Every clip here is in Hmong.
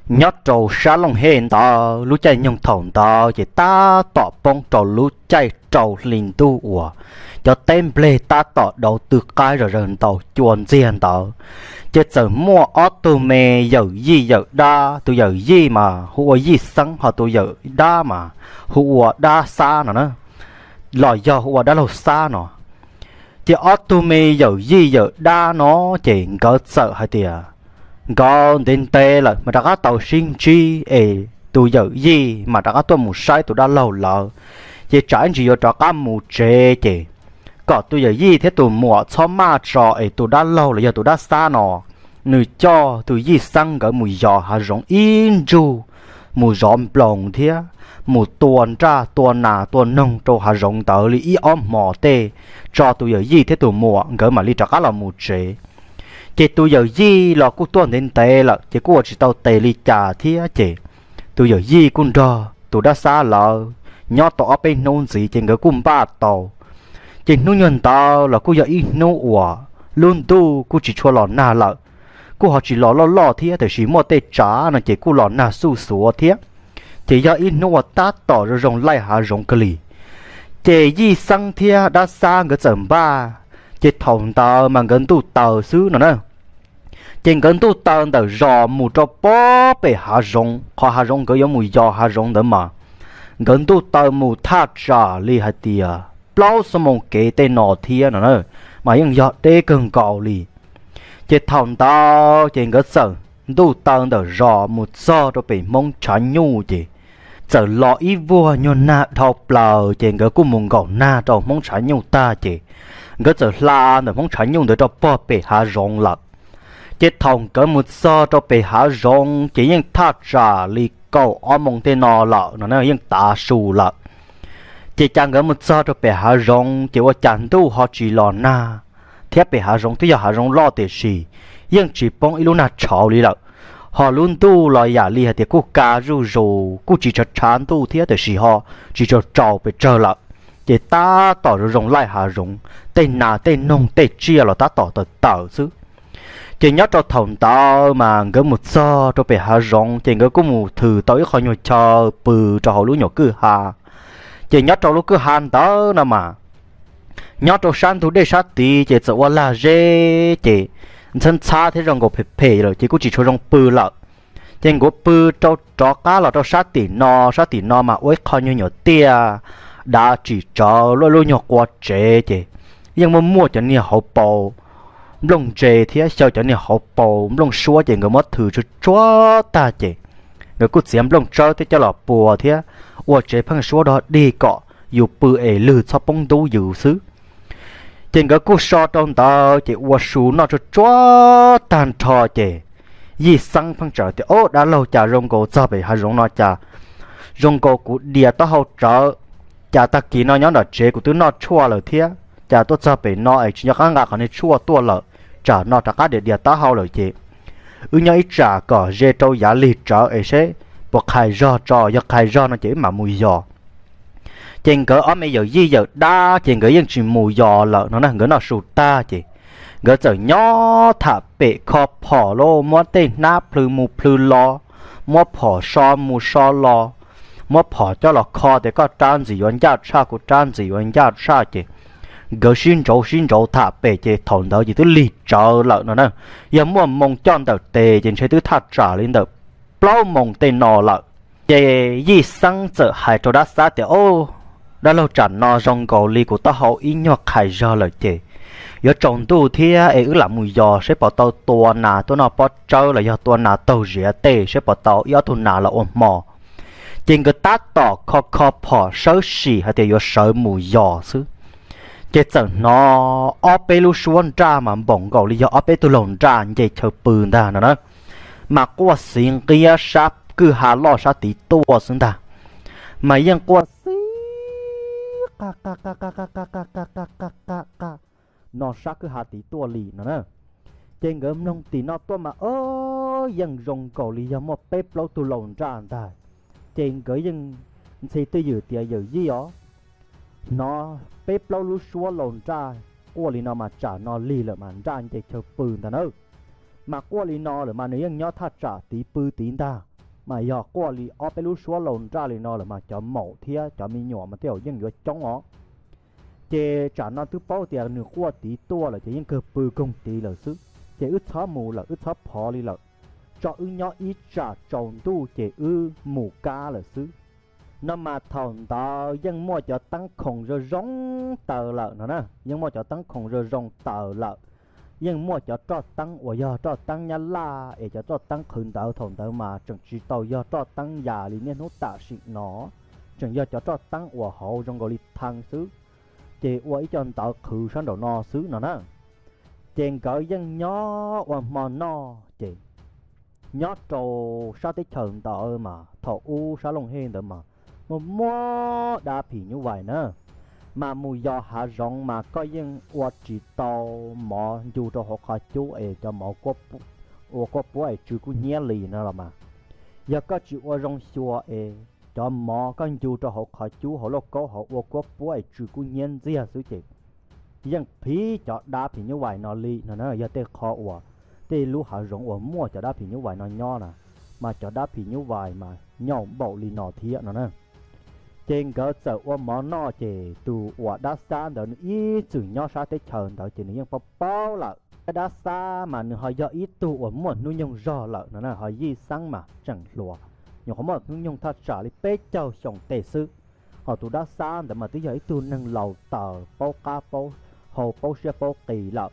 Nyob rau sab Looj Hej ntawd lub caij nyoog thaum ntawd ces tab tom poob rau lub caij rau hli ntuj uas cov teb npleg tab tom dauv tw qaib zom zaws ntaus cua ntxiag ntawd, ces txawm muaj ob tug me yawm yij yawm dab, tus yawm yij mas hu ua Yij Xeeb, ho tus yawm dab mas hu ua Dab Xab no na, los yog hu ua dab laug Xab no. Ces ob tug me yawm yij yawm dab no ces nkawd txawm hais tias nkawd ntev ntev lawm mas rov qab tau sib ntsib es tus yawm yij mas rov qab tuaj mus saib tus dab laug lawm, ces tsam ib ntsis yuav rov qab mus tsev ces kom tus yawm yij thiab tus muam txhob maj tso es tus dab laug los yog tus Dab Xab no nws coj tus Yij Xeeb nkawd mus yos hav zoov ib ntsug, mus zov nploos thiab mus tua nraj tua nas tua noog rau hav zoov ntawd li ib ob hmos tej, tso tus yawm yij thiab tus muam nkawd mam li rov qab los mus tsev. Ces tus yawm yij los kuj tuaj ntev ntev lawm ces kuj ua tsis tau tes li cas thiab ces tus yawm yij kuj nrog tus Dab Xab lawv nyob tau ob peb hnub ntxiv ces nkawd kuj npaj tau. Ces hnub nyuag ntawd los kuj yog ib hnub uas lub ntuj kuj tsis tshua los nag lawm, kuj ho tsis los loj loj thiab tiam sis muaj tej tsav no ces kuj los nag xuj xuav thiab. Ces yog ib hnub uas tab tom zoo zoo laij hav zoov kawg li. Ces Yij Xeeb thiab Dab Xab nkawd txawm npaj, ces thaum ntawd mas nkawd ntuj taw xwb no na. Ces nkawd ntuj taw ntawm zos mus rau pob pem hav zoov, qhov hav zoov nkawd yuav mus yos hav zoov ntawd mas nkawd ntuj taw mus thaj tsam li hais tias plaub xuab moos kev tej no thiab no na, mas yeej yog deb kawg nkaus li. Ces thaum ntawd ces nkawd txawm ntuj taw ntawm zos mus txog rau pem Hmoob Tshav Nyuj ces txawm los ib vuag nyuag nag dhau plaws ces nkawd kuj mus nkaum nag rau Hmoob Tshav Nyuj tag ces nkawd txawm hla ntawm Hmoob Tshav Nyuj ntawd rau pog pem hav zoov lawm. Ces thaum nkawd mus txog rau pem hav zoov ces yeej thaj tsam li kaum ob moos tej no lawm no na, yeej tav su lawm. Ces cas nkawd mus txog rau pem hav zoov ces ua cas ntuj ho tsis los nag, thiab pem hav zoov twb yog hav zoov loj tiam sis yeej tsis poob ib lub nag tshauv li lawm. Ho lub ntuj los yam li hais tias kuj ka zuj zus, kuj tsis tshav tshav ntuj thiab tiam sis ho tsis tsaus tsaus pes tsawg lawm. Ces tab tom zoo zoo laij hav zoov, tej nas tej noog tej tsiaj los tab tom tawm tawm xwb. Ces nyob rau thaum ntawd mas nkawd mus txog rau pem hav zoov ces nkawd kuj mus thws tau ib qho nyuag chaw pw rau hauv lub nyuam kwj ha. Ces nyob rau lub kwj ha ntawd no mas nyob rau sab ntug dej sab tid ces txawm ua lag zeb ces ntxhab ntxhab thiab zoo nkaus phem phem lawm ces kuj tsis tshua zoo pw lawm. Ces nkawd pw rau rov qab los rau sab tim no, sab tim no mas ua ib qho nyuag nyuam tiaj dav tsim tsawv luaj lub nyuag qua tsev ces yeej muaj muaj cov niag hauv paus nplooj ntse thiab xyaw cov niag hauv paus nplooj suab ces nkawd muab thws tsuag tsuag tag ces nkawd kuj txiav nplooj tsawb thiab coj los pua thiab ua tsev pheeb suab dog dig kom yus pw es lwg txhob poob ntub yus xwb. Ces nkawd kuj so rau ntawd ces ua su noj tsuag tsuag tag nrho ces Yij Xeeb pheej txawm tias, Ob, dab laug, cas zoo nkaus txog pem hav zoov no cas zoo nkaus kuv dias taub hau tsawv, cas tag kis no nyob nram tsev kuv twb noj tshuaj lawm thiab, cas tuaj txog pem no es tsis nco qab nqa qhov niag tshuaj tuaj lawm, tsam no rov qab dias dias taub hau lawm ces wb nyob ib tsam kom ze rau yav lig tsawv es seb puas qhais zog tso, yog qhais zog no ces wb mam mus yos. Ces nkawd ob me yawm yij yawm dab ces nkawd yeej tsis mus yos lawm no na, nkawd noj su tag ces nkawd txawm nyob tham pem kho phom lauj, muab tej hnab plhws mus plhws los, muab phom so mus so los, muab phom coj los kho tias koj rab ntxim yuav ncaj tshaj, kuv rab ntxim yuav ncaj tshaj ces nkawd sib ntsauv sib ntsauv tham pem ces thaum ntawd ces twb lig tsawv lawm no na. Yog muaj moo coj ntawm tes ces ntshe twb thaj tsam li ntawm plaub moos tej no lawm. Ces Yij Xeeb txawm hais rau Dab Xab tias, Ob, dab laug, tsam no zoo nkaus li kuv taub hau ib nyuag qhais zog lawm ces yuav tsaus ntuj thiab es wb lam mus yos seb puas tau tua nas tuaj noj pob tsawb los yog tua nas taug ziav tej seb puas tau ib ob tug nas los ua hmo. Ces nkawd tab tom kho kho phom sawb sim hais tias yuav sawv mus yos xwb, ces txawm hnov ob peb lub suab nraj mas npaum nkaus li yog ob peb tug laug nraj nce chaw pw ntag no na, mas quaj xiv nqiab sab kwj ha loj sab tid tuaj xwb ntag. Mas yeej quaj xiv qa qa qa qa qa qa qa qa qa qa qa no sab kwj ha tid tuaj li no na. Ces nkawd mloog tim no tuaj mas, o, yeej zoo nkaus li yog muaj peb plaub tug laus nraj ntag. Ces nkawd yeej ntxhi twj ywm tias, Yawm yij os, hnov peb plaub lub suab laus nraj quaj li no mas tsam no lig lawm mas nraj nce chaw pw ntag nawb. Mas quaj li no lawm mas nws yeej nyob thaj tsam tid pw tid ntag. mas yog quaj li ob peb lub suab laus nraj li no lawm mas cov maum thiab cov me nyuam mas tej zaum yeej yuav coob os. Ces tsam no twb paub tias nws quaj tid tuaj lawm ces yeej kawg pw koog tid lawm xwb. Ces wb txhob mus lawm, wb txhob phov li lawm, tso wb nyob ib tsam tsaus ntuj ces wb mus kab lawm xwb. No mas thaum ntawd yeej muaj cov teeb khoom zoo zoo taws lawm no na, yeej muaj cov teeb khoom zoo zoo taws lawm. Yeej muaj cov roj teeb uas yog roj teeb Nyab Laj es cov roj teeb qhwv ntawd thaum ntawd mas tseem tsis tau yog roj teeb yam li niaj hnub tam sim no, tseem yog cov roj teeb uas hauv zoo nkaus li thee xwb, ces ua ib co ntawv qhwv sab nraum no xwb no na. Ces nkawd yeej nyob ua hmo noj ces nyob rau sab teb chaws ntawd mas thaum ub sab Looj Hej ntawd mas muaj muaj dab phim nyuj vais na, mas mus yos hav zoov mas koj yeej ua tsis tau mov ncu rau hauv qhov cub es cov mov ua kuab puab es tsw kub hnyiab li no los mas. Yog koj tsis ua zoo xyuas es cov mov koj ncu rau hauv qhov cub hauv lauj kaub hauv ua kuab puab es tsw kub hnyiab ntxiag xwb ces yeej phiv cov dab phim nyuj vais no li no na. Yog tej qho uas tej lub hav zoov uas muaj cov dab phim nyuj vais no nyob na, mas cov dab phim nyuj vais mas nyaum npaum li no thiab no na. Ces nkawd txawm ua mov noj ces tus uas dab xab ntawd nws ib txwm nyob sab teb chaws ntawd ces nws yeej paub paub lawm. Dab xab mas nws ho yog ib tug uas muaj hnub nyoog zog lawm no na, ho Yij Xeeb mas tseem hluas, nyuam qhuav muaj hnub nyoog thaj tsam li peb caug xyoo tej xwb. Ho tus dab xab ntawd mas twb yog ib tug neeg laus taws paub qab paub hau paub siab paub qis lawm,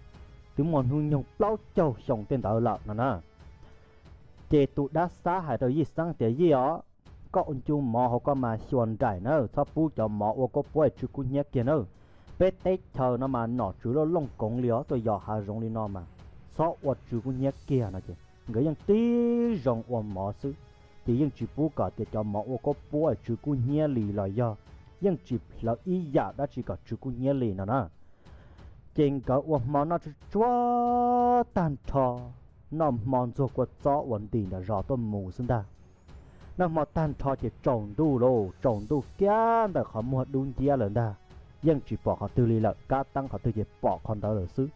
twb muaj hnub nyoog plaub caug xyoo tej ntawd lawm no na. Ces tus dab xab hais rau Yij Xeeb tias, Yij os, koj ncu mov hauv koj mas xyuas nraim na, txhob pub cov mov ua kuab puab es tsw kub hnyiab kiag na. Peb teb chaws no mas nom tswv loj looj koov li os, tuaj yos hav zoov li no mas txhob ua tsw kub hnyiab kiag no ces nkawd yeej tib zoo ua mov xwb. Ces yeej tsis pub kom tias cov mov ua kuab puab es tsw kub hnyiab li los yog yeej tsis hlawv ib yam dab tsi kom tsw kub hnyiab li no na. Ces nkawd ua hmo noj tsuag tsuag tag nrho, noj hmo ntxuag kua txob ua ntim nram zos tuaj mus xwb ntag. Noj hmo tag nrho ces tsaus ntuj lauj, tsaus ntuj kiag ntawm qhov muag dub nciab lawm ntag, yeej tsis pom qhov twg li lawm, kab teeb qhov twg ces pom qhov ntawd lawm xwb.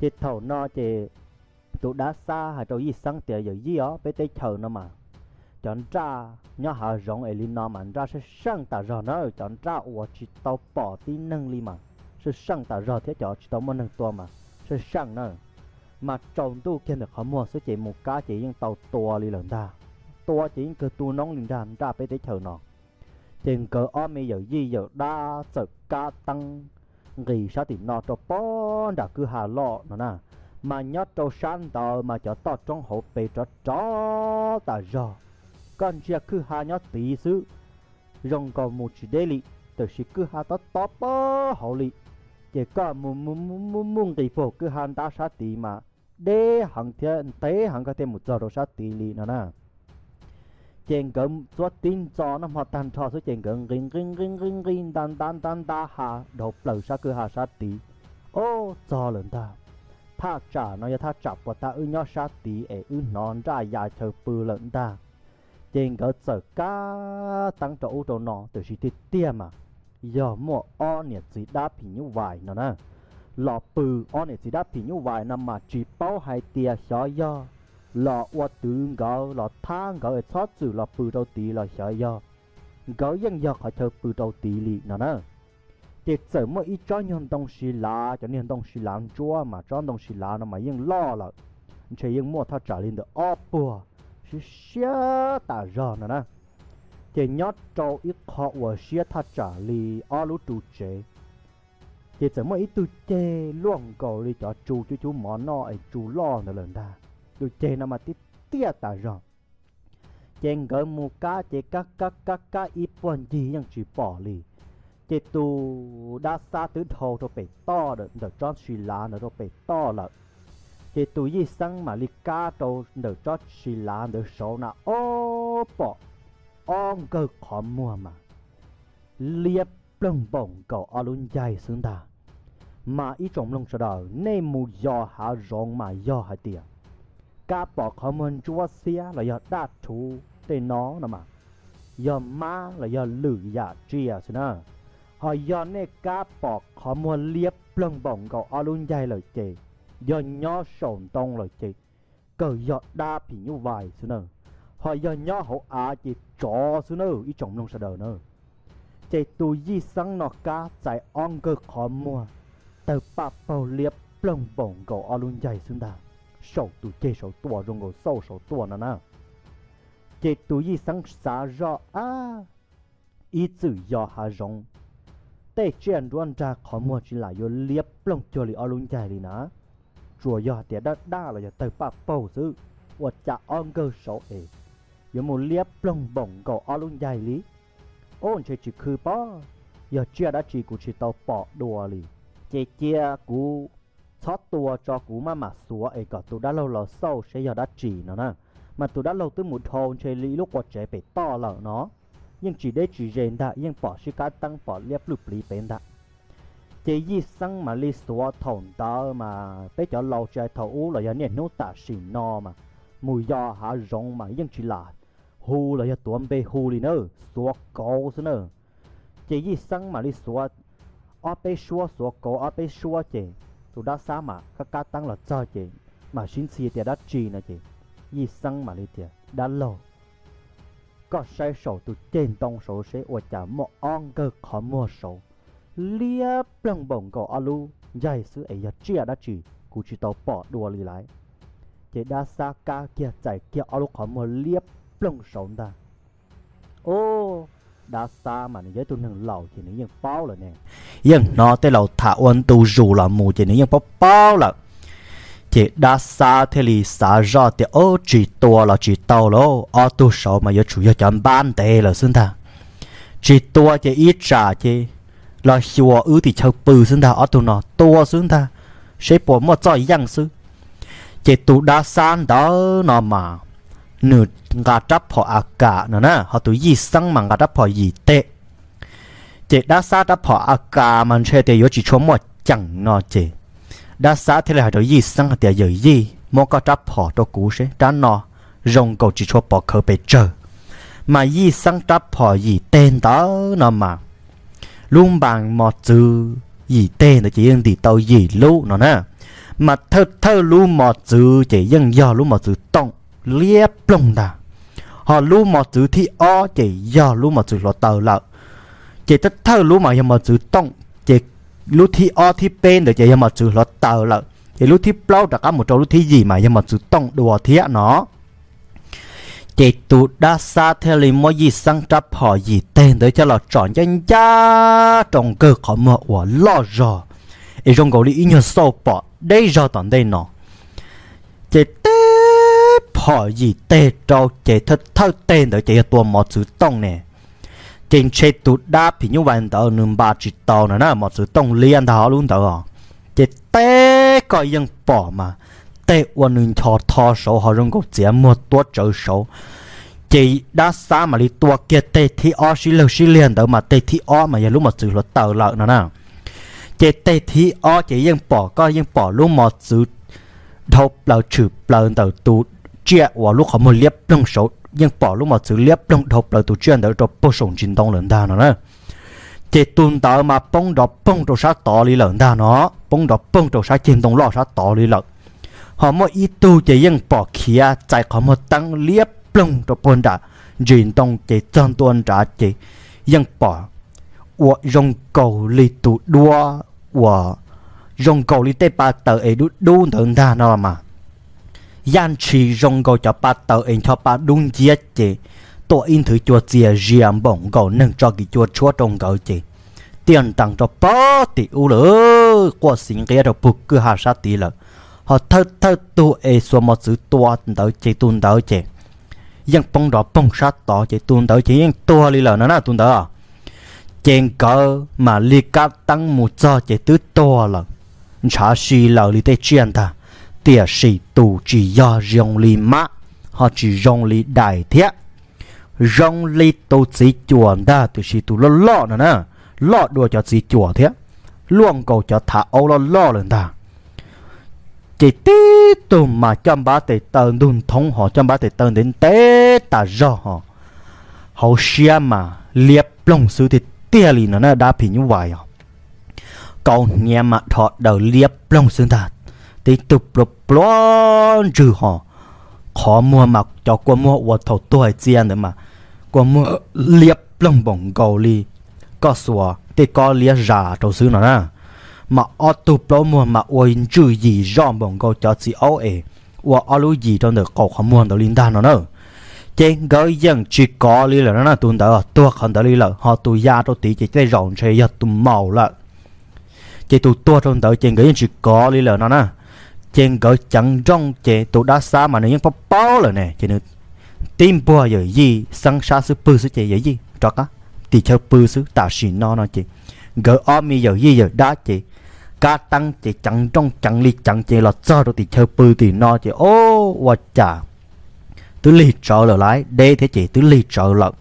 Ces thaum no ces tus dab xab hais rau Yij Xeeb tias, Yawm yij os, peb teb chaws no mas cov nraj nyob hav zoov es li no mas nraj seej seej tas zog na, cov nraj uas tsis tau pom tib neeg li mas seej seej tas zog thiab cov tsis tau muaj neeg tua mas seej seej na. Mas tsaus ntuj kiag ntawm qhov muag xwb ces mus kab ces yeej tau tua li lawm ntag. Tua ces yeej kawg tu noob li ntag nraj peb teb chaws no. Ces nkawd ob me yawm yij yawm dab txawm kab teeb nqis sab tim no rau pob nram kwj ha loj no na. Mas nyob rau sab ntawd mas cov toj roob hauv pes rov rov tas zog, koj ntsia kwj ha nyob tid xwb zoo nkaus mus tsis deb li, tiam sis kwj ha tob tob pob hauv li. Ces koj mus mus mus mus nqis puag kwj ha ntab sab tid mas deb heev thiab ntev heev koj thiaj mus txog rau sab tid li no na. Ces nkawd txuab tib ntxo noj hmo tag nrho xwb ces nkawd nqis nqis nqis nqis nqis nta ntab ntab ntab ha dhau plaws sab kwj ha sab tid. Ob, txog lawm ntag. Thaj tsam no yog thaj tsam puag ta wb nyob sab tid es wb hnov nraj ya chaw pw lawm ntag. Ces nkawd txawm kab teeb rau ub rau no tiam sis tiag tiag mas yog muaj ob niam txiv dab phim nyuj vais no na los pw. Ob niam txiv dab phim nyuj vais no mas tsis paub hais tias xyov yog los ua twv nkawd los thab nkawd es txhob txwm los pw rau tid los xyov yog nkawd yeej yog qhov chaw pw rau tid li no na. Ces txawm muaj ib tsob nyuag ntoo si lav, cov niag ntoo si lav ntsuab mas tsob ntoo si lav no mas yeej loj lawm, ntshe yeej muaj thaj tsam li ntawm ob puag, siab siab tas zog no na. Ces nyob rau ib qho uas siab thaj tsam li ob lub ru tsev, ces txawm muaj ib tug ceg luaj nkaus li cov tsu cub cub mov noj es tsu loj ntawd lawm ntag. Tus ceg no mas tib tiaj tas zog. Ces nkawd mus kab ces kab kab kab kab ib puag ncig yeej tsis pom li. Ces tus dab xab twb dhau rau pem toj ntawm tsob si lav ntawd rau pem toj lawm. Ces tus yij xeeb mam li kab rau ntawm tsob si lav ntawd saud na, ob, pom ob nkawg qhov muag mas liab ploog npaum nkaus ob lub ncaig xwb ntag. Mas ib tsoom mloog sawv daws, nej mus yos hav zoov mas yog hais tias kab pom qhov muag ntsuab xiab los yog daj rhuv tej no no mas yog mab los yog lwm yam tsiaj xwb na. Ho yog nej kab pom qhov muag liab ploog npaum nkaus ob lub ncaig lawm ces yog nyob saum ntoo lawm ces kawg yog dab phim nyuj vais xwb na. Ho yog nyob hauv av ces tsov xwb na ib tsoom mloog sawv daws na. Ces tus Yij Xeeb no kab txais ob nkawg qhov muag, tawg paj paug liab ploog npaum nkaus ob lub ncaig xwb ntag, saum tus ceg saum tuaj zoo nkaus xauj saum tuaj no na. Ces tus Yij Xeeb xav zoj ab, ib txwm yos hav zoov, tej tsiaj nruab nrag qhov muag tsis lam yuav liab ploog cuag li ob lub ncaig li na. Tsuas yog tias daj daj los yog tawg paj paug xwb, ua cas ob nkawg saud es yuav mus liab ploog npaum nkaus ob lub ncaig li. Ub, ntshe tsis khw pob, yog tsiaj dab tsi kuv tsis tau pom dua li. Ces cia kuv txhob tua tso, kuv maj mam xuav es kom tus dab laug los xauj seb yog dab tsi no na. Mas tus dab laug twb mus dhau ntshe li ib lub qua tsev pem toj lawm no, yeej tsis deb tsis ze ntag, yeej pom sib kab teeb pom liab pluj pliv pem ntag. Ces Yij Xeeb mam li xuav, thaum ntawd mas peb cov laus tsis hais thaum ub los yog niaj hnub tam sim no mas mus yos hav zoov mas yeej tsis lam hu los yog tuav npe hu li na, xuav kauv xwb na. Ces Yij Xeeb mam li xuav ob peb suab, xuav kauv ob peb suab ces tus dab xab mam kab kab teeb los txog ces mam sib ntxhi tias dab tsi no ces Yij Xeeb mam li tias, dab laug, koj saib saum tus ceg ntoo saud seb ua cas muaj ob nkawg qhov muag saud liab ploog npaum nkaus ob lub ncaig xwb es yog tsiaj dab tsi kuv tsis tau pom dua li lawm. Ces dab xab kab kiag txais kiag ob lub qhov muag liab ploog saud ntag. Ub, dab xab mas nws yog ib tug neeg laus ces nws yeej paub lawm ne, yeej hnov tej laus tham ua ntu zus los mus ces nws yeej paub paub lawm. Ces dab xab thiaj li xav zoj tias, ub, tsis tua los tsis tau lauj, ob tug saud mas yuav tsum yog cov npab ntev lawm xwb ntag. Tsis tua ces ib tsam ces los xyuas wb tim chaw pw xwb ntag, ob tug no tua xwb ntag, seb puas muaj txoj yeej xwb. Ces tus dab xab ntawd no mas nws nqa rab phom a kas no na, ho tus Yij Xeeb mas nqa rab phom yim teg. Ces dab xab rab phom a kas mas ntshe tias yuav tsis tshua muaj ceem no ces dab xab thiaj li hais rau Yij Xeeb hais tias, yawm yij, muab koj rab phom rau kuv seb, rab no zoo nkaus tsis tshua pom khawv pes tsawg. Mas Yij Xeeb rab phom yim teg ntawd no mas lub npas mos txwv yim teg ntawd ces yeej ntim tau yim lub no na. Mas thawj thawj lub mos txwv ces yeej yog lub mos txwv tooj liab ploog ntag. Ho lub mos txwv thib ob ces yog lub mos txwv hluav taws lawm. Ces thawj thawj lub mas yog mos txwv tooj, ces lub thib ob thib peb ntawd ces yog mos txwv hluav taws lawm, ces lub thib plaub rov qab mus rau lub thib yim mas yog mos txwv tooj dua thiab no. Ces tus dab xab thiaj li muab Yij Xeeb rab phom yim teg ntawd coj los tsom ncaj ncaj rau nkawg qhov muag uas loj zog, es zoo nkaus li ib nyuag xauj pom deb zog tom ntej no. Ces teb phom yim teg rau ces thawj thawj teg ntawd ces yog tua mos txwv tooj ne. Ces ntshe tus dab phim nyuj vais ntawd nws npa tsis tau no na, mos txwv tooj liab ntag ob lub ntawd os. Ces teb koj yeej pom mas tej uas nws nchos tho saud ho zoo nkaus txiav muag tuab tsawv saud. Ces dab xab mam li tua kiag teg thib ob sib lawg sib liag ntawd mas teg thib ob mas yog lub mos txwv hluav taws lawm no na. Ces teg thib ob ces yeej pom, koj yeej pom lub mos txwv dhau plaws tshwm plaws ntawm tus tsiaj uas lub qhov muag liab ploog saud, yeej pom lub mos txwv liab ploog dhau plaws tus tsiaj ntawd rau puag saum ntsis ntoo lawm ntag no na. Ces tus ntawd mas poob nrov poog rau sab tod li lawm ntag no, poob nrov poog rau sab ceg ntoo loj sab tod li lawm. Ho muaj ib tug ces yeej pom khiav txais qhov muag teeb liab ploog rau puag nram ntsis ntoo ces txog ntua nrad ces yeej pom ua zoo nkaus li tus duab uas zoo nkaus li tej pa taws es dub dub ntawd ntag no mas. Yaj ntshis zoo nkaus cov pa taws es ncho pa dub nciab ces tuaj ib nthwv cua txias zias npaum nkaus neeg tso kis cua tshuab rau nkawd ces tiaj ntees rau pog tim ub lawm, quaj xiv nqiab rau puag kwj ha sab tid lawm. Ho thawj thawj tug es xuas mos txwv tua ntawd ces tus ntawd ces yeej poob nrov poog sab tod ces tus ntawd ces yeej tuag li lawm no na tus ntawd. Ces nkawd mam li kab teeb mus txog ces twb tuag lawm, ntshav si lawm li tej tsiaj ntag. Tiam sis tus tsis yog zoo li mab, ho tsis zoo li dais thiab, zoo li tus txiv cuam ntag, tiam sis tus loj loj no na, loj dua cov txiv cuam thiab, luaj nkaus cov thav aub loj loj lawm ntag. Ces tib tug mas coj npab tes taw ntug nthoob ho coj npab tes taw ntev ntev tas zog ho, hauv siab mas liab ploog xwb tiag tiag li no na dab phim nyuj vais os. Kaus hniav mas dhos daws liab ploog xwb ntag, tib tug pluav pluav ntswg ho, qhov muag mas cov kua muag uas thaum tuag hais txia ntawd mas kua muag liab ploog npaum nkaus li koj xuas tej kob liab zas rau xwb no na. Mas ob tug plaub muag mas ua ntswj yim zoj npaum nkaus cov txiv aub es ua ob lub yim rau ntawm qaum qhov muag ntawd li ntag no na. Ces nkawd yeej tsis kov li lawm no na, tus ntawd tuag qhov ntawd li lawm, ho tus ya rau tid ces tej zaum ntshe yog tus maum lawm. Ces tus tuag rau ntawd ces nkawd yeej tsis kov li lawm no na. Ces nkawd ceev nrooj ces tus dab xab mas nws yeej paub paub lawm ne, ces nws tib npuag yawm yij xeeb sab xub pwg xwb ces yawm yij rov qab tim chaw pw xwb tam sim no no ces nkawd ob me yawm yij yawm dab ces kab teeb ces ceev nrooj ceev li ceev ces los txog rau tim chaw pw tim no ces o, ua cas twb lig tsawv lawm lauj, deb thiab ces twb lig tsawv lawm.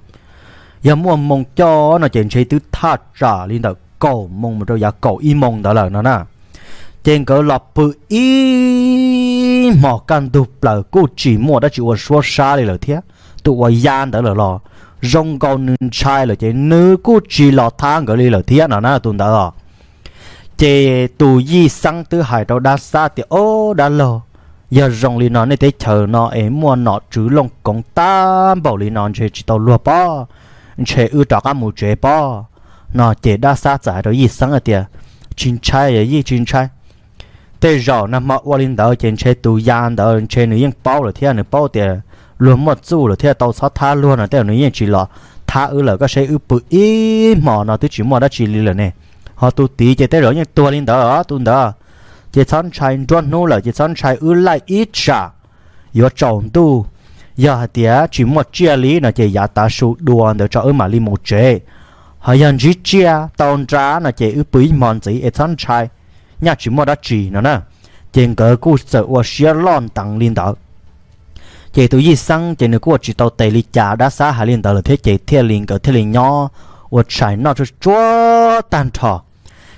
Yog muaj moo coj no ces ntshe twb thaj tsam li ntawm kaum moo mus rau yav kaum ib moo ntawd lawm no na. Ces nkawd los pw ib hmos kaj ntug plaws kuj tsis muaj dab tsi ua suab sab li lawm thiab. Tus uas ya ntawd lawm los zoo nkaus nws ntshai lawm ces nws kuj tsis los thab nkawd li lawm thiab no na tus ntawd os. Ces tus yij xeeb twb hais rau dab xab tias, Ob dab laug, yog zoo li no nej teb chaws no es muaj nom tswv looj koov tag npaum li no ntshe tsis tau luag pob, ntshe wb rov qab mus tsev pob. No ces dab xab txawm hais rau yij xeeb hais tias, Tsis ntshai, yij tsis ntshai. Tej zaum nag hmo ua li ntawd ces ntshe tus ya ntawd ntshe nws yeej paub lawm thiab, nws paub tias luag muaj txuj lawm thiab tau txhob thab luag no tej zaum nws yeej tsis los thab wb lawm, koj saib wb pw ib hmos no twb tsis muaj dab tsi li lawm ne. Ho tus tid ces tej zaum yeej tuag li ntawd tus ntawd. Ces txhob ntshai, nruab hnub lawm ces txhob ntshai, wb laij ib tsam yuav tsaus ntuj, yog hais tias tsis muaj tsiaj li no ces yav tav su dua ntawd tso wb mam li mus tsev. Ho yog ntsib tsiaj tau nra no ces wb pw ib hmo ntxiv es txhob ntshai, nyaj tsis muaj dab tsi no na. Ces nkawd kuj txawm ua siab loj nteev li ntawd. Ces tus yij xeeb ces nws kuj ua tsis tau tes li cas, dab xab hais li ntawd lawm thiab ces thiaj li nkawd thiaj li nyob ua tshais noj tsuag tsuag tag nrho.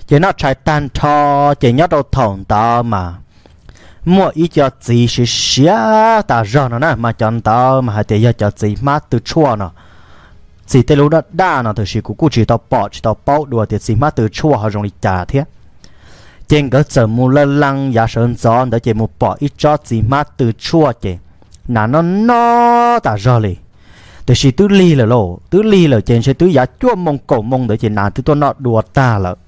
Ces noj tshais tag nrho ces nyob rau thaum ntawd mas muaj ib co txiv siav siav tas zog no na, mas cov ntawd mas hais tias yog cov txiv hmab tw tshuaj no. Txiv tej lub daj daj no tab sis kuv kuj tsis tau pom tsis tau paub dua tias txiv hmab tw tshuaj ho zoo li cas thiab. Ces nkawd txawm mus laj lees yav sawv ntxov ntawd ces mus pom ib tsob txiv hmab tw tshuaj ces nas noj noj tas zog li. Tiam sis twb lig lawm lauj, twb lig lawm ces ntshe twb yav cuaj moo kaum moo ntawd ces nas twb tuaj noj dua tag lawm.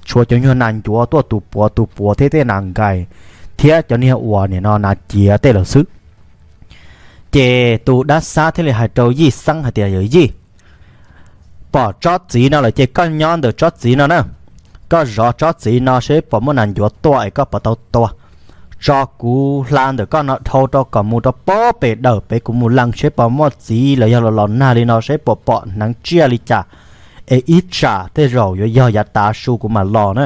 Tshuav cov nyuag nas ncuav tuaj tus puav tus puav thiab tej nas nkais thiab cov niag uas nim no nas ciav tej lawm xwb. Ces tus dab xab thiaj li hais rau yij xeeb hais tias, Yawm yij, pom tsob txiv no lawm ces koj nyob ntawm tsob txiv no na. Koj zov tsob txiv no seb puas muaj nas ncuav tuaj es koj puas tau tua. Tso kuv hla ntawm koj no dhau rau kom mus rau pob pem dawm pem, kuv mus lees seb puas muaj txiv los yog los los nag li no seb puas pom hneev tsiaj li cas. Es ib tsam tej zaum yuav yog yav tav su kuv mam los na.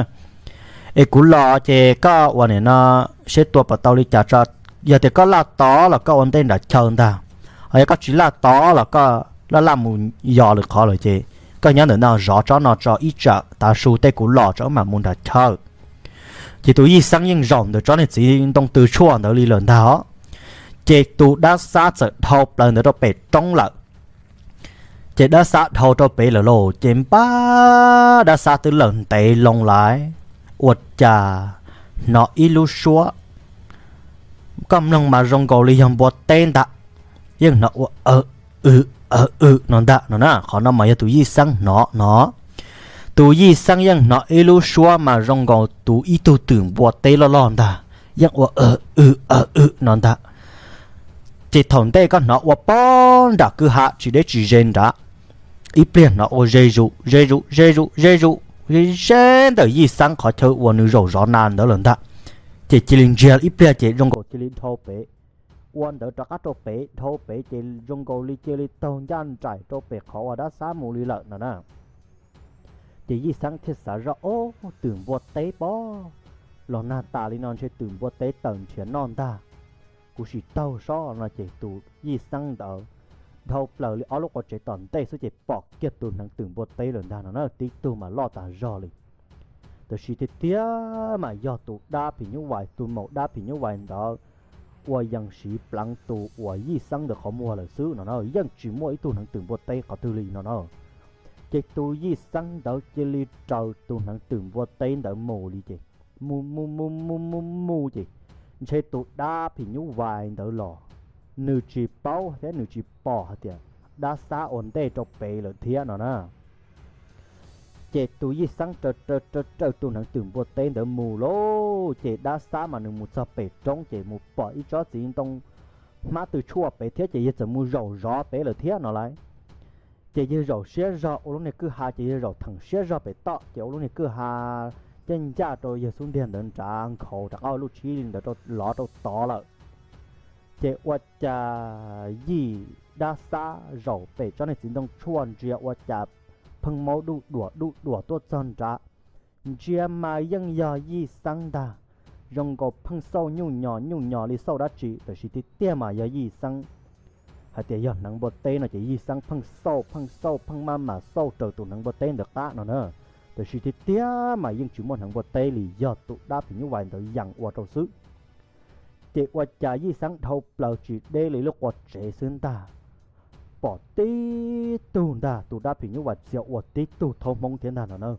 Es kuv los ces koj ua nim no seb tua puas tau li cas tso. Yog tias koj laj tod los koj ua ntej nram chaw ntag, ho yog koj tsis laj tod los koj laj laj mus yos lwm qhov lawm ces koj nyob ntawm no zov tsob no tso, ib tsam tav su tej kuv los tso wb mam mus nram chaw. Ces tus yij xeeb yeej zaum ntawm tsob niag txiv ntoo tw tshuaj ntawd li lawm ntag os. Ces tus dab xab txawm dhau plaws ntawd rau pem roob lawm. Ces dab xab dhau rau pem lawm lauj, ces npab dab xab twb lawm ntev loo lawm, ua cas hnov ib lub suab, koj mloog mas zoo nkaus li yog npua teb ntag, yeej hnov ua aw, aw, aw no ntag no na. Qhov no mas yog tus yij xeeb hnov no. Tus yij xeeb yeej hnov ib lub suab mas zoo nkaus tus ib tug twm npua teb loj loj ntag, yeej ua aw, aw, aw no ntag. Ces thaum ntej koj hnov ua pog nram kwj ha tsis deb tsis ze nrad, ib pliag hnov ua ze zus ze zus ze zus ze zus ze ze ntawm yij xeeb qhov chaw uas nws zaum zov nas ntawd lawm ntag. Ces cia li ntsiag ib pliag ces zoo nkaus cia li dhau pem, ua ntawd rov qab rau pem, dhau pem ces zoo nkaus li cia li taug ncaj nraim rau pem qhov uas dab xab mus li lawm no na. Ces yij xeeb thiaj xav zoj, Ob, twm npua teb pob, los nag tas li no ntshe twm npua teb tawm nrhiav noj ntag, kuv sim taug sob no. Ces tus yij xeeb ntawd dhau plaws li ob lub qua tsev tom ntej xwb ces pom kiag tus hneev twm npua teb lawm ntag no na, tib tug mas loj tas zog li. Tab sis tiag tiag mas yog tus dab phim nyuj vais, tus maum dab phim nyuj vais ntawd ua yees siv pleev tus uas yij xeeb ntawd qhov muag lawm xwb no na, yeej tsis muaj ib tug hneev twm npua teb qhov twg li no na. Ces tus yij xeeb ntawd cia li raws tus hneev twm npua teb ntawd mus li ces mus mus mus mus mus mus ces ntshe tus dab phim nyuj vais ntawd los nws tsis paub thiab nws tsis pom hais tias dab xab ua ntej rau pem lawm thiab no na. Ces tus Yij Xeeb raws raws raws tus hneev twm npua teb ntawd mus lauj, ces dab xab mas nws mus txog pem roob ces mus pom ib tsob txiv ntoo hmab tw tshuaj pem thiab ces yawg txawm mus zaum zov pem lawm thiab no lauj. Ces yawg zaum siab zog ua lub niag kwj ha, ces yawg zaum theem siab zog pem toj ces ua lub niag kwj ha caj ncaj rau yawg xub ntiag ntawd nrad nkhaus rov qab lub tshib li ntawd lov rau tod lawm. Ces ua cas Yij dab xab zaum pem tsob niag txiv ntoo tshuaj ntsia ua cas pheej maub duj duam duj duam tuaj txog nrad. Ntsia mas yeej yog Yij Xeeb ntag, zoo nkaus pheej xauj nyuj nyos nyuj nyos li xauj dab tsi, tab sis tiag tiag mas yog Yij Xeeb. Hais tias yog hneev npua teb no ces Yij Xeeb pheej xauj pheej xauj pheej maj mam xauj raws tus hneev npua teb ntawd qab no na, tab sis tiag tiag mas yeej tsis muaj hneev npua teb li, yog tus dab phim nyuj vais ntawd yees ua rau xwb. Ces ua cas Yij Xeeb dhau plaws tsis deb li lub qua tsev xwb ntag, pom tib tug ntag, tus dab phim nyuj vais txia ua tib tug thaub hmoob thiab ntag no na.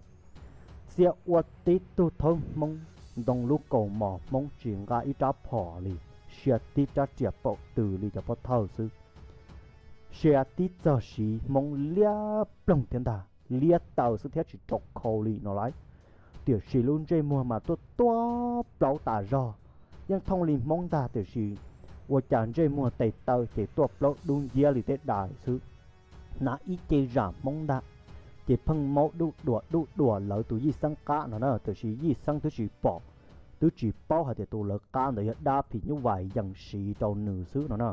Txia ua tib tug thaub hmoob, ntoo lub kaus mom hmoob tsis nqa ib rab phom li, sia tib rab riam paum tw li cov pov thawj xwb, sia tib txog siv hmoob liab ploog thiab ntag, liab taw xwb thiab tsis rau khau li no lauj. Tiam sis lub ntsej muag mas tuaj tuaj plaub tas zog, yeej thooj li hmoob ntag tiam sis ua cas ntsej muag tes taw ces tuaj plaub dub nciab li tej dais xwb. Hnav ib ce zam hmoob ntag, ces pheej maub duj duam duj duam lawv tus Yij Xeeb qab no na, tiam sis Yij Xeeb twb tsis pom, twb tsis paub hais tias tus lawv qab ntawd yog dab phim nyuj vais yees siv rau nws xwb no na.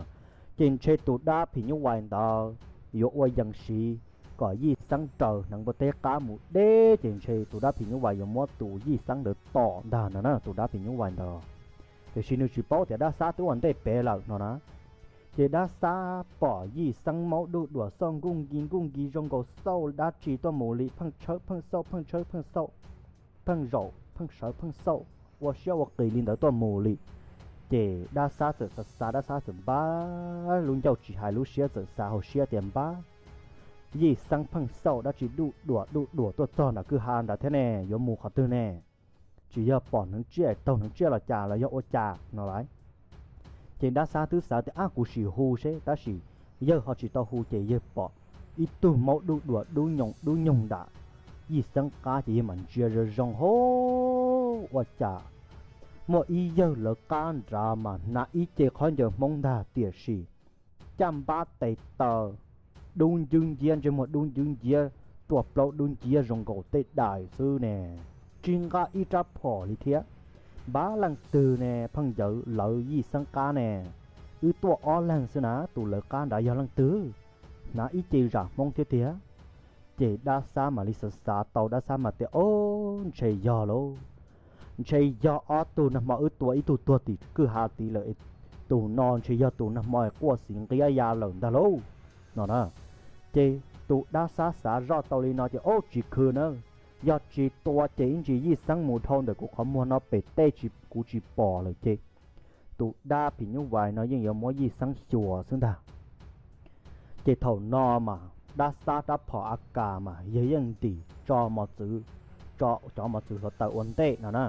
Ces ntshe tus dab phim nyuj vais ntawd yuav ua yees siv kom Yij Xeeb raws hneev npua teb qab mus deb, ces ntshe tus dab phim nyuj vais yuav muab tus Yij Xeeb ntawd tom ntag no na, tus dab phim nyuj vais ntawd. Tiam sis nws tsis paub tias dab xab twb ua ntej pem lawm no na. Ces dab xab pom Yij Xeeb maub duj duam xauj nkuj nki nkuj nki zoo nkaus xauj dab tsi tuaj mus li, pheej tshawb pheej xauj pheej tshawb pheej xauj, pheej zaum pheej sawv pheej xauj ua siab ua qis li ntawd tuaj mus li. Ces dab xab txawm xav xav, dab xab txawm npab lub ncauj tsis hais lub siab, txawm xav hauv siab tias npab, Yij Xeeb pheej xauj dab tsi duj duam duj duam tuaj txog nram kwj ha nrad thiab ne, yuav mus qhov twg ne? Tsis yog pom hneev tsiaj taug hneev tsiaj los cas los yog ua cas no lauj. Ces dab xab twb xav tias ab kuv sim hu seb, tab sis yawg ho tsis tau hu ces yawg pom ib tug maub duj duam dub nyoos dub nyoog nram Yij Xeeb qab ces yawg mam ntsia zoo zoo hauv ua cas muaj ib yawg lawv qab nrad mas hnav ib ce khaub ncaws hmoob ntag tiam sis caj npab tes taw dub ncwb nciab, ntsej muag dub ncwb nciab, tuaj plaub dub nciab zoo nkaus tej dais xwb ne, tsis nqa ib rab phom li thiab. Npab leej twg ne, pheej ncawv lawv Yij Xeeb qab ne, wb tuaj ob leeg xwb na, tus lawv qab nrad yog leej twg? Hnav ib ce zam hmoob thiab tiag. Ces dab xab mam li xav xav tau, dab xab mas tias o, ntshe yog lauj, ntshe yog ob tug nag hmo wb tua ib tug tuag tim kwj ha tid lawm, tus no ntshe yog tus nag hmo quaj xiv nqiab ya lawm ntag lauj no na. Ces tus dab xab xav zoj tau li no ces o tsis khw na, yog tsis tua ces ib ntsis Yij Xeeb mus dhau ntawm kuv qhov muag no pem tej kuv tsis pom lawm ces tus dab phim nyuj vais no yeej yuav muab Yij Xeeb xyuas xwb ntag. Ces thaum no mas dab xab rab phom a kas mas yawg yeej ntim tso mos txwv, tso cov mos txwv hluav taws ua ntej no na,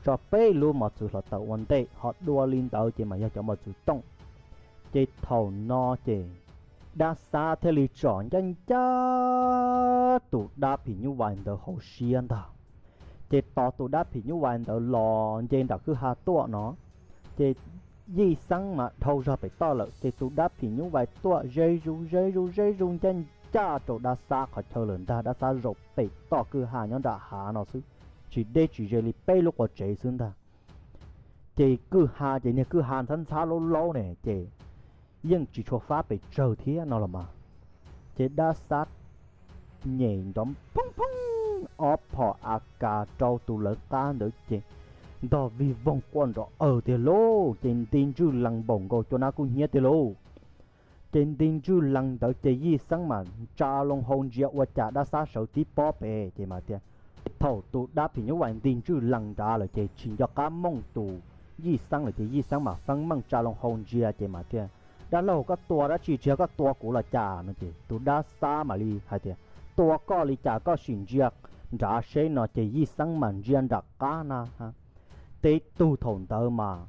tso peb lub mos txwv hluav taws ua ntej, ho dua li ntawd ces mas yog cov mos txwv tooj. Ces thaum no ces dab xab thiaj li tsom ncaj ncaj tus dab phim nyuj vais ntawd hauv siab ntag. Ces tos tus dab phim nyuj vais ntawd los nce nram kwj ha tuaj no, ces Yij Xeeb mas dhau zog pem toj lawm ces tus dab phim nyuj vais tuaj ze zuj ze zuj ze zuj ncaj ncaj rau dab xab qhov chaw lawm ntag. Dab xab zaum pem toj kwj ha nyob nram hav no xwb, tsis deb tsis ze li peb lub qua tsev xwb ntag. Ces kwj ha ces niag kwj ha ntxhab ntxhab laub laub ne ces yeej tsis tshua fab pes tsawg thiab no los mas. Ces dab xab nyem nrov phoob phoob ob phom a kas rau tus lawv qab ntawd ces ntog vig voog quaj nrov aws tiag lauj, ces nti ntswj lees npaum nkaus cua nab kub hnyiab tiag lauj. Ces nti ntswj lees ntawd ces Yij Xeeb mas ntsa loo hau ntsia ua cas dab xab sawv tib pob pem ces mas tias, thaum tus dab phim nyuj vais nti ntswj lees nrad lawm ces tsis nco qab mooj tus Yij Xeeb lawm ces Yij Xeeb mas feeb meej tsa loo hau ntsia ces mas tias, dab laug koj tua dab tsi tsis yog koj tua kuv los cas no ces tus dab xab mam li hais tias, tua koj li cas koj sim ntsia nrad seb no ces Yij Xeeb mas ntsia nram qab na. Teb tug thaum ntawd mas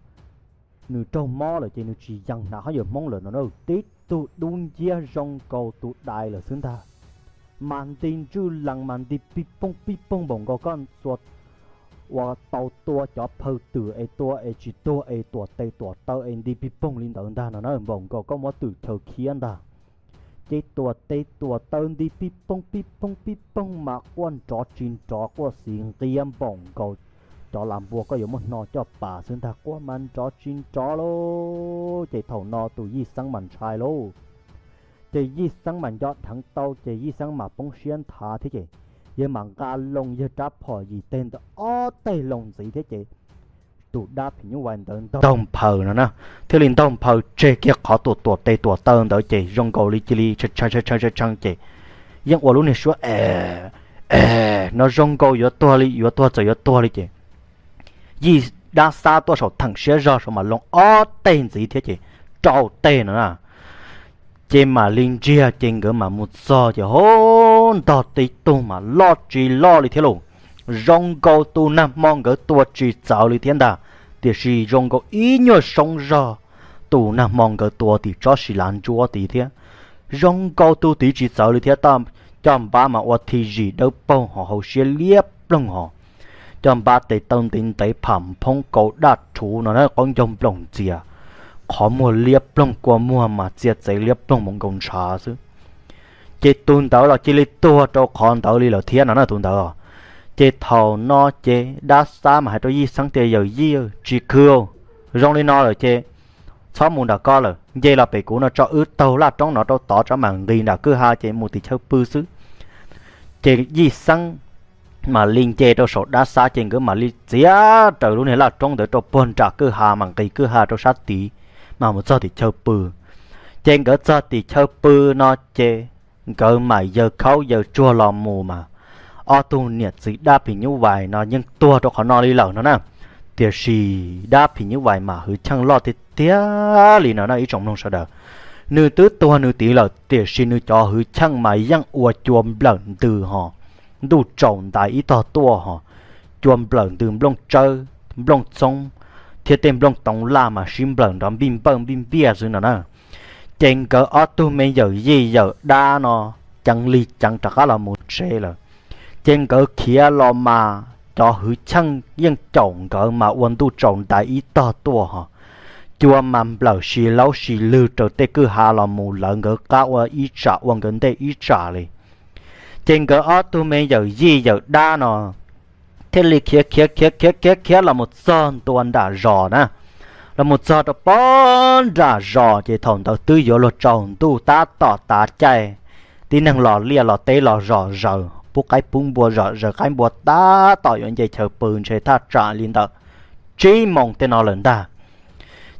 nws raug mob lawm ces nws tsis yees hnav hab yawm Hmoob lawm no na. Tib tug dub nciab zoo nkaus tus dais lawm xwb ntag. Mas nti ntswj lees mas nti pij poog pij poog npaum nkaus koj ua tau tua cov phaw twm es tua es tsis tuag es tuam tes tuam taw es nti pij poog li ntawd ntag no na, npaum nkaus koj muab twm chaw khiab ntag. Ces tuam tes tuam taw nti pij poog pij poog pij poog mas quaj nrov tsis nrov, quaj xiv nqiab npaum nkaus cov las npua koj yuav muab hno coj pas xwb ntag, quaj mas nrov tsis nrov lauj. Ces thaum no tus Yij Xeeb mas ntshai lauj. Ces Yij Xeeb mas nco dheev tau ces Yij Xeeb mas poob siab nthav thiab ces yawg mam nqa loo yawg rab phom yim teg ntawd ob teg loo ntxiv thiab ces tus dab phim nyuj vais ntawd ntaug nphaws no na, thiaj li ntaug nphaws tseg kiag qhov tuam tuam tes tuam taw ntawd ces zoo nkaus li cia li tshee tshee ces yeej ua lub niag suab e e no zoo nkaus yuav tuag li, yuav tuag txawm yuav tuag li ces Yij dab xab tuaj saum theem siab zog saum mas loo ob teg ntxiv thiab ces rau teg no na. Ces mam li ntsiag ces nkawd mam mus txog ces ho ntog tib tug mas loj tsis loj li thiab lauj. Zoo nkaus tus nag hmo nkawd tua tsis txawv li thiab ntag, tiam sis zoo nkaus ib nyuag soob zog tus nag hmo nkawd tua tim tsob si lav ntsuab tid thiab. Zoo nkaus tus tid tsis txawv li thiab, coj npab mas ua thi zis dawb paug ho hauv siab liab ploog ho, coj npab tes taw ntev ntev pham phoob kaus daj rhuv no na, qaub ncaug nplooj ntxias, qhov muag liab ploog kua muag mas txia txev liab ploog mus nkaus ntshav xwb. Ces tus ntawd los cia li tuag rau qhov ntawd li lawm thiab no na tus ntawd. Ces thaum no ces dab xab mas hais rau Yij Xeeb tias yawm yij, tsis khw, zoo li no lawm ces txhob mus nram koj lawm, nce los pem kuv no tso, wb taug laj roob no rau tod tso mam nqis nram kwj ha ces mus tim chaw pw xwb. Ces Yij Xeeb mam li nce rau saum dab xab ces nkawd mam li txiav raws lub niag laj roob ntawd rau puag nram kwj ha mas nqis kwj ha rau sab tid mas mus txog tim chaw pw. Ces nkawd txog tim chaw pw no ces nkawd mam yaws khaub yaws tsuag los mus mas ob tug niam txiv dab phim nyuj vais no yeej tuag rau qhov no li lawm no na. Tiam sis dab phim nyuj vais mas hwv cheej loj tiag tiag li no na ib tsoom mloog sawv daws. Nws twb tuag nws tid lawm tiam sis nws cov hwv cheej mas yeej ua cua nplawm ntws ho, ntuj tsaus ntais ib tog tuaj ho, cua nplawm ntws nplooj tsawb, nplooj txhoob, thiab tej nplooj toov laj mas sib nplawm nrov npij npawj npij npiaj xwb no na. Ces nkawd ob tug me yawm yij yawm dab no ceev li ceev rov qab los mus tsev lawm. Ces nkawd khiav los mas cov hwv cheej yeej caum nkawd mas ua ntuj tsaus ntais ib tog tuaj ho, cua mas nplawm si laub si lwg raws tej kwj ha los mus lawv nkawd qab ua ib tsam ua nkawd ntej ib tsam li. Ces nkawd ob tug me yawm yij yawm dab no thiaj li khiav khiav khiav khiav khiav khiav los mus txog ntua nram zos na. Los mus txog rau pob nram zos ces thaum ntawd twb yuav luag tsaus ntuj tab tom tav caij, tib neeg los liaj los teb los zom zaws, pub qaib pub npua zom zaws qaib npua tab tom yuav nce chaw pw ntshe thaj tsam li ntawm tsib moos tej no lawm ntag.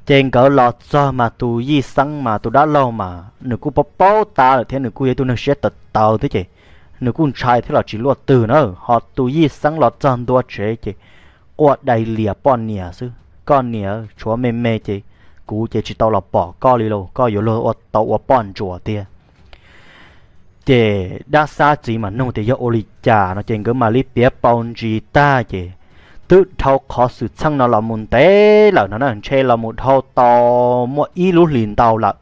Ces nkawd los txog mas tus Yij Xeeb mas tus dab laug mas nws kuj paub paub tab lawm thiab nws kuj yog ib tug neeg siab tawv tawv thiab ces nws kuj ntshai thiab los tsis luaj twg na. Ho tus Yij Xeeb los txog ntua tsev ces quaj dai lias poj niam xwb, koj niam tshuav me me ces kuv ces tsis tau los pom koj li lauj, koj yuav luag ua tau ua poj ntsuam tiag. Ces dab xab txiv mas nug tias yog ua li cas no ces nkawd mam li piav paus ntsis tag ces twb dhau qhov xwm txheej no los mus ntev lawm no na, ntshe los mus dhau tau muaj ib lub hlis ntau lawm.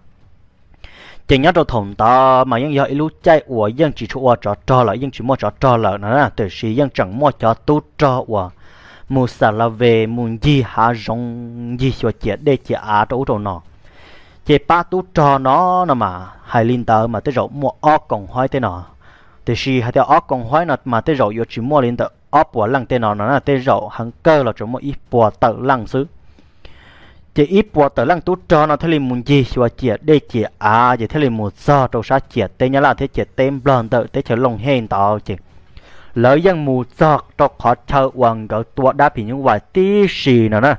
Ces nyob rau thaum ntawd mas yeej yog ib lub caij uas yeej tsis tshua ua tsov rog lawm, yeej tsis muaj tsov rog lawm no na, tiam sis yeej tseem muaj cov tub rog uas mus xa la ve mus ncig hav zoov ncig xyuas ciam dej ciam av rau ub rau no. Ces pab tub rog no no mas hais li ntawd mas tej zaum muaj ob koom haib tej no, tiam sis hais tias ob koom haib no mas tej zaum yuav tsis muaj li ntawm ob puas leej tej no no na, tej zaum heev kawg los tsuas muaj ib puas tawm leej xwb. Ces ib puas tawm leej tub rog no thiaj li mus ncig xyuas ciam dej ciam av ces thiaj li mus txog rau sab ciam teb Nyab Laj thiab ciam teb Nplog ntawm teb chaws Looj Hej ntawd ces lawv yeej mus txog rau qhov chaw uas nkawd tua dab phim nyuj vais tib si no na.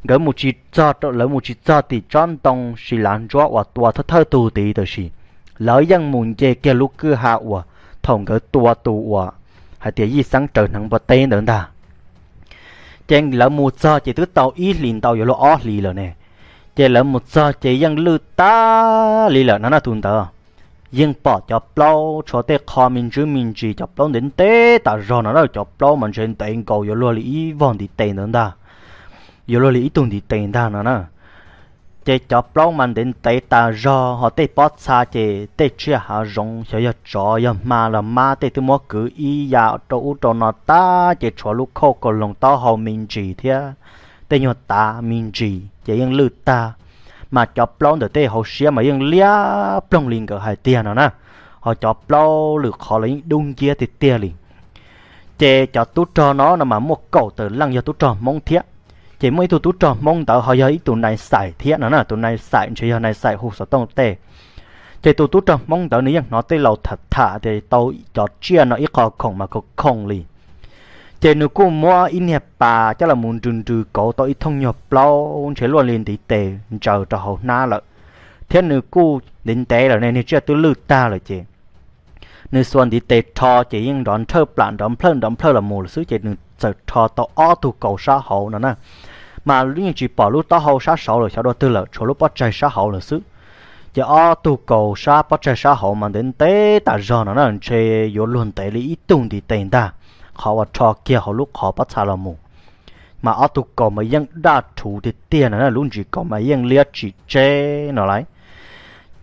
Nkawd mus tsis txog, lawv mus tsis txog tim tsob ntoo si lav ntsuab uas tua thawj thawj tug tid, tab sis lawv yeej mus nce kiag lub kwj ha uas thaum nkawd tua tus uas hais tias Yij Xeeb raws hneev npua teb ntawd ntag. Ces lawv mus txog ces twb tau ib hlis ntau yuav luag ob hlis lawm ne. Ces lawv mus txog ces yeej lwj tag li lawm no na tus ntawd. Yeej pom cov plaub tshuav tej qho me ntsis me ntsis, cov plaub ntev ntev tas zog no na, cov plaub mas ntshe ntev nkaus yuav luag li ib vog ntiv tes ntawd ntag, yuav luag li ib tug ntiv tes ntag no na. Ces cov plaub mas ntev ntev tas zog, ho tej pob txha ces tej tsiaj hav zoov xyov yog tsov yog hma los mab tej twb muab kwv ib ya rau ub rau no tag, ces tshuav lub khauj kaus loos taub hau me ntsis thiab tej nyuag tav me ntsis ces yeej lwj tag. Mas cov plaub ntawm tej hauv siab mas yeej liab ploog li nkawd hais tiag no na, ho cov plaub lwm qhov los yeej dub nciab tiag tiag li. Ces cov tub rog no no mas muaj kaum tawm leej yog tub rog Hmoob thiab. Ces muaj ib tug tub rog Hmoob ntawd ho yog ib tug nai xais thiab no na, tus nai xais ntshe yog nai xais hu xov tooj tej. Ces tus tub rog Hmoob ntawd nws yeej hnov tej laus tham tham tias tau cov tsiaj no ib qho khoom mas khoom khoom li. Ces nws kuj muab ib niag pas coj los mus nrws nrws kauv tau ib thooj nyuag plaub ntshe luaj li ntiv tes ntsaws rau hauv hnab lawm, thiab nws kuj ntev ntev lawm ne, niag tsiaj twb lwj tag lawm ces nws xuas ntiv tes rho ces yeej nrov nrhawj plam nrov nplhawj nrov nplhawj los mus lawm xwb, ces nws txawm rho tau ob tug kaus sab hauv no na. Mas yeej tsis pom lub taub hau sab saud lawm xyov dua twg lawm, tshuav lub pob tsaig sab hauv lawm xwb. Ces ob tug kaus sab pob tsaig sab hauv mas ntev ntev tas zog no na, ntshe yuav luag ntev li ib tug ntiv tes ntag, qhov uas rho kiag hauv lub qhov pob txha los mus. Mas ob tug kaus mas yeej daj rhuv tiag tiag no na, lub ntsis kaus mas yeej liab tsis tseb no lauj.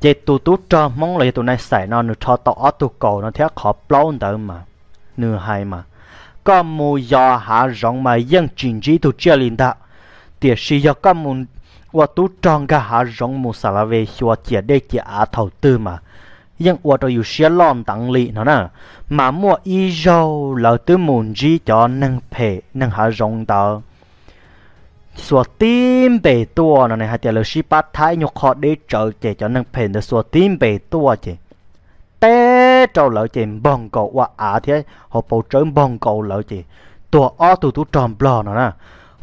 Ces tus tub rog Hmoob los yog tus nai xais no nws rho tau ob tug kaus no thiab qhov plaub ntawd mas nws hais mas, koj mus yos hav zoov mas yeej tsis ntsib tug tsiaj li ntag, tiam sis yog koj mus ua tub rog nkag hav zoov mus xa la ve xyuas ciam dej ciam av thaum twg mas yeej ua rau yus siab loj nteev li no na. Mas muaj ib zaug lawv twb mus ntsib cov neeg phem neeg hav zoov ntawd xuas tib npe tuaj no ne, hais tias lawv sib pab thab ib nyuag qho deb tsawv ces cov neeg phem ntawd xuas tib npe tuaj ces teb rau lawv ces npog nkaus ua av thiab hauv paus tsawb npog nkaus lawv ces tuag ob tug tub rog nplog no na.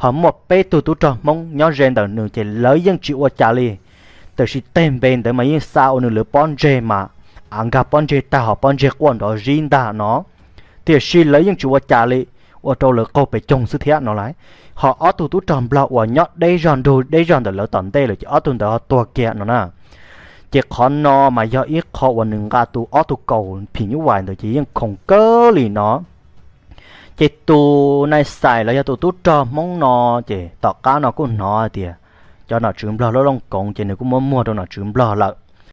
Ho muaj peb tug tub rog Hmoob nyob ze ntawm nws ces lawv yeej tsis ua cas li. Tiam sis tej npe ntawd mas yeej xa ua nws lawv pob ntseg mas av nkag pob ntseg tag ho pob ntseg quaj nrov zib ntag no. Tiam sis lawv yeej tsis ua cas li, ua rau lawv qaug pes coog xwb thiab no lauj. Ho ob tug tub rog nplog uas nyob deb zog nrug deb zog ntawm lawv tom ntej lawm ces ob tug ntawd ho tuag kiag no na. Ces qhov no mas yog ib qho uas nws nqa tus ob tug kaus phim nyuj vais ntawd ces yeej khoom kawg li no. Ces tus nai xais los yog tus tub rog Hmoob no ces tom qab no kuj hnov hais tias cov nom tswv nplog lub looj koov ces nws kuj muab muag rau nom tswv nplog lawm.